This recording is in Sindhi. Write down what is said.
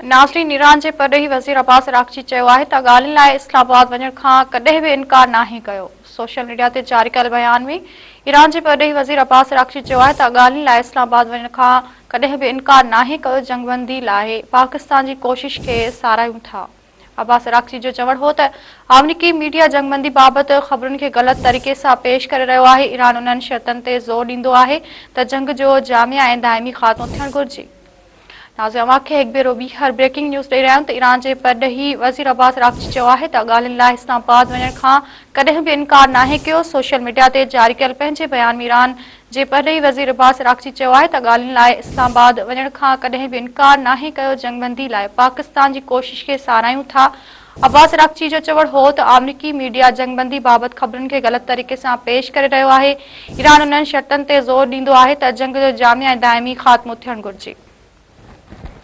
ناظرين ايران جي پرڏيهي وزير عباس عراقچي چيو آهي ته ڳالهين لاء اسلام آباد وڃڻ کان ڪڏهن به انڪار ناهي ڪيو. سوشل ميڊيا تي جاري ڪيل بيان ۾ ايران جي پرڏيهي وزير عباس عراقچي چيو آهي ته ڳالهين لاء اسلام آباد وڃڻ کان ڪڏهن به انڪار ناهي ڪيو، جنگبندي لاء پاڪستان جي ڪوشش کي ساراهيون ٿا. عباس عراقچي جو چوڻ هو ته آمريڪي ميڊيا جنگبندي بابت خبرن کي غلط طريقي سان پيش ڪري رهيو آهي، ايران انهن شرطن تي زور ڏيندو آهي ته جنگ جو جامع ۽ دائمي خاتمو ٿيڻ گهرجي. ناظرين اوهان کي هڪ ڀيرو ٻيهر بريڪنگ نيوز ڏئي رهيا آهيون ته ايران جي پرڏيهي وزير عباس عراقچي چيو آهي ته ڳالهين لاء اسلام آباد وڃڻ کان ڪڏهن به انڪار ناهي ڪيو. سوشل ميڊيا تي جاري ڪيل پنهنجي بيان ۾ ايران جي پرڏيهي وزير عباس عراقچي چيو آهي ته ڳالهين لاء اسلام آباد وڃڻ کان ڪڏهن به انڪار ناهي ڪيو، جنگبندي لاء پاڪستان جي ڪوشش کي ساراهيون ٿا. عباس عراقچي جو چوڻ هو ته آمريڪي ميڊيا جنگبندي بابت خبرن کي غلط طريقي سان پيش ڪري رهيو آهي، ايران انهن شرطن تي زور ڏيندو آهي ته جنگ جو جامع ۽ دائمي خاتمو ٿيڻ گهرجي.